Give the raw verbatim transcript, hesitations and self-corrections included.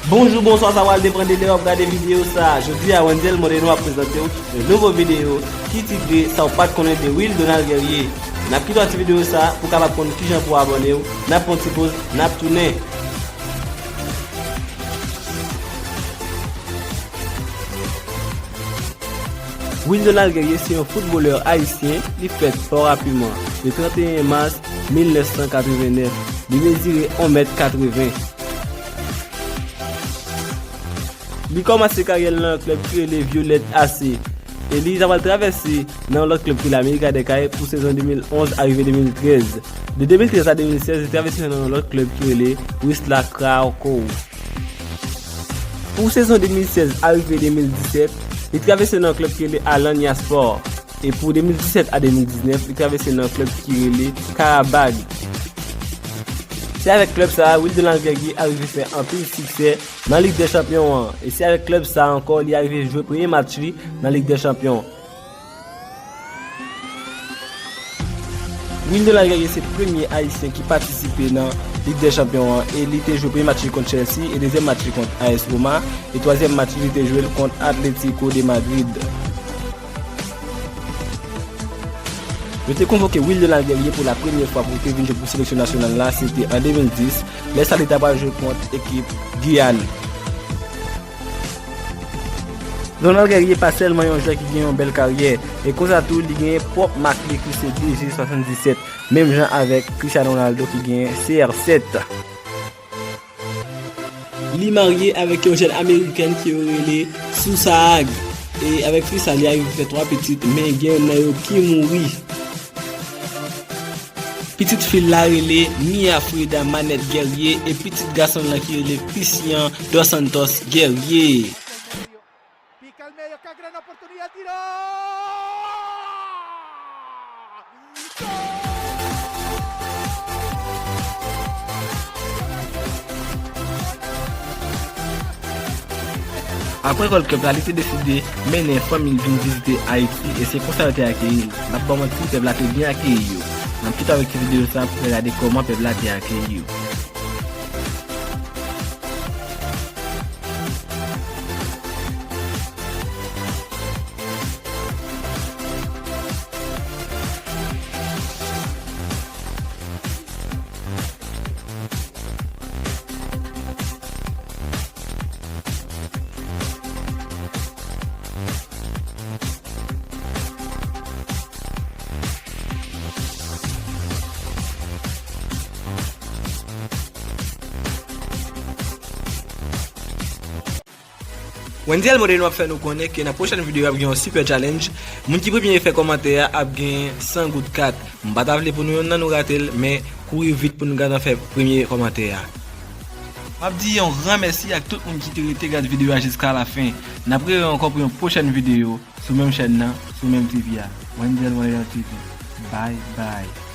Bonjou, bonswa, sa pral depann de lè w ap gade videyo sa a. Jodi a, Wenzel Moreno ap prezante w yon nouvo videyo ki titre Sa w pa t konnen de Will Donald Guerrier. N ap kite w ak ti videyo sa a pou w kapab konn kijan pou w abòne w. N ap pran ti poz, n ap tounen. Will Donald Guerrier se yon foutbolè ayisyen, li fèt Port-à-Piment, le trannteyen mas mil nèf san katrevennèf. Li mezire yon mèt katreven. Li kòmanse karyè l nan yon klèb ki rele Violet A C. E li ta pral travèse nan yon lòt klèb ki rele América de Cali pou sezon de mil onz arive de mil trèz. De de mil trèz a de mil sèz, li travèse nan yon lòt klèb ki rele Wisla Krakow. Pou sezon de mil sèz arive de mil disèt, li travèse nan yon klèb ki rele Alanya Sport. E pou de mil disèt a de mil diznèf, li travèse nan klèb ki rele Karabag. Se avèk klèb sa a, Will Donald Guerrier arive fè anpil siksè nan Lig dè Chanpyon an. E se avèk klèb sa a ankò, li arive jwe premye match li nan Lig dè Chanpyon. Will Donald Guerrier se premye ayisyen ki patisipe nan Lig dè Chanpyon an e li te jwe premye match li kont Chelsea e dezyèm match li kont A S Roma e twazyèm match li te jwe l kont Atlético de Madrid. Yo te konvoke Will Donald Guerrier pou la premyè fwa pou l te vin jwe pou seleksyon nasyonal la, se te an de mil dis, lè sa li ta pral jwe kont ekip Giyàn. Donald Guerrier pa sèlman yon jwè ki gen yon bèl karyè, e konsa tou li genyen pwòp mak li ki se D G swasanndisèt, menm jan avèk Cristiano Ronaldo ki genyen C R sèt. Li marye avèk yon jèn amerikèn ke yo rele Sousa Haag, e avèk fi sa li arive fè twa pitit, men gen youn nan yo ki mouri. Pitit fi l la rele Mia Frida Manette Guerrier e pitit gason l lan ki rele Cristian dos Santos Guerrier. Pica al medio, qué gran oportunidad, tiro! Apre Gold Cup la, li te deside mennen fanmi l vin vizite Ayiti e se konsa yo te akeyi l. N ap ba w manti, pèp la te byen akeyi yo. N ap kite w avèk ti videyo sa a pou w gade kòman pèp la te akeyi yo. Wendy El Moreno ap fè nou konnen ke nan pwochèn videyo ap gen yon super challenge. Moun ki premye fè kòmantè a ap gen san goud kat. M pa ta vle pou nou yonn nan nou rate l, men kouri vit pou nou gade fè premye kòmantè a. M ap di yon gran mèsi ak tout moun ki te rete gade videyo a jiska lafen. N ap rewè ankò pou yon pwochèn videyo sou menm chèn nan, sou menm T V a. Wendy El Moreno T V. Bye bye.